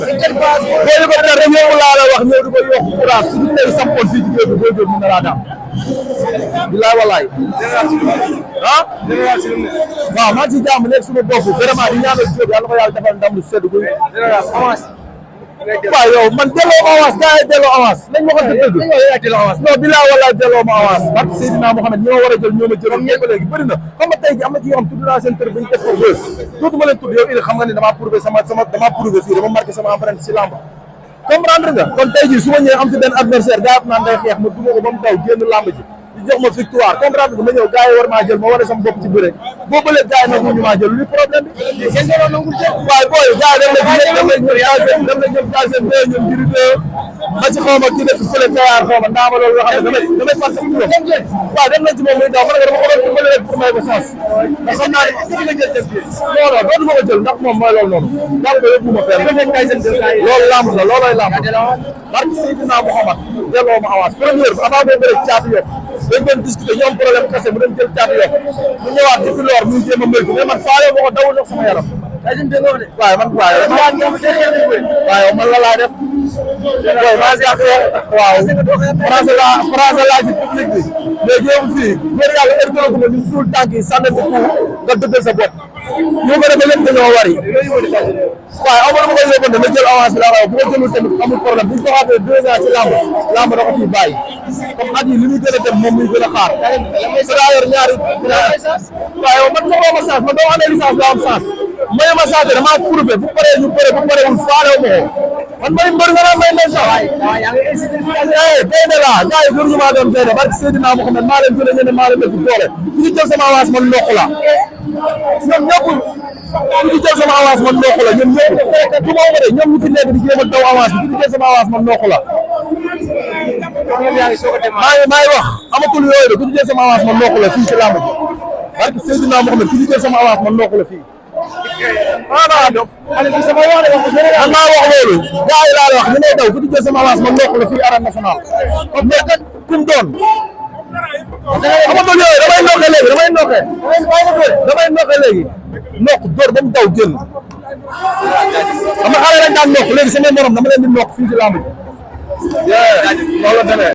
boo ko dara ñëw laa la wax ñëw di ko yokk courage ku ñu lay sampoon fii ci géej gi booy jóg mën na laa daam. bilaay walaay. ah. waaw maa ngi ciy jàmm nekk suñu bopp vraiment di ñaanal Diop yàlla ko yàlla defal ndam lu sedd guy. waaw yow man delloo ma avance gars yi delloo avance nañ ma ko dëgg. non bilaay walaay delloo ma avance. barke Seydina Mohamed ñi ma war a jël ñoo ma jëloon ñëpp léegi bëri na xam nga tey jii am na ci yoo xam tudd naa seen tër bi ñu def ko bës dootuma leen tudd yow il xam nga ni damaa prouvé damaa prouvé fii dama marqué sama empreinte si lamb comprendre nga kon tey jii su ma ñëwee am si benn adversaire gars yi naan day xeex ma duma ko ba mu daw génn lamb ji di jox ma victoire comprendre nga ma ñëw gars yi war maa jël ma wane sama bopp ci bëre boo bëlee gars yi nangu ñu maa jël lu problème bi waaye booy gars yi dem la ñëpp troisième deux ñoom jiri deux ba ci xaw ma kii nekk fële Kayar xaw ma ndaama loolu nga xam ne damay fàtte ku waaw dem nañ ci moom muy daw ma ne dama ko doon dimbali rek pour may ko chance ndax xam naa ne non non dootu ma ko jël ndax moom mooy loolu noonu daal ko yóbbu ma fenn loolu lamb la loolooy lamb barke Seydina Mouhamad delloo ma avance première bi avant boo bëre caatu yof dañ doon discuter ñu am problème kese mu dem jël caatu yof mu ñëwaat di fi loor muy jéem a moytu mais man faale ma ko dawul ndox sama yaram waaye man waaye man la laa def waaw maa ngi waaw français laa ci public bi léegi yow fii góor yàlla heure ma ñu suul tànk yi sànni ko nga dëggal sa bopp ñu ko defee lépp dañoo wari waaye amoon na ma koy yóbbante ma jël avance bi laa wax bu ko jëlul tamit amul problème bu ñu ko xaatee 2 ans ci lamb da ko fiy bàyyi comme at yi li muy gën a dem moom muy gën a xaar sa daa yor ñaari waaye man soxla ma chance man doo amee licence doo am chance mayu ma chance damaa prouvé bu paree ñu bëre bu parewul faalew ma ko man may mbër nga naan may may sax béykat laa gars yi gënuñu maa doon béykat barke Seydina Mohamed maa leen gën a ñene maa leen ëpp doole ku ñu jël sama avance man ndox la ñoom ñëpp ku ñu jël sama avance man ndox la ñoom ñëpp du ma de ñoom ñu fi nekk di jéem a daw avance bi ku ñu jël sama avance man ndox la maa ngi wax amatul yooyu de ku ñu jël sama avance man ndox la fii ci làmb ji barke Seydina Mohamed ku ñu jël sama avance man ndox la fii man maa wax loolu gars yi laa la wax ñu ngay daw ku ci jël sama avance man ndox la fii arène nationale comme mais kat kum doon amatul yooyu damay noqe léegi noq door ba mu daw génn xam nga xale lañ daan noq léegi sama morom dama leen di noq fii ci lamb ji loolu la demee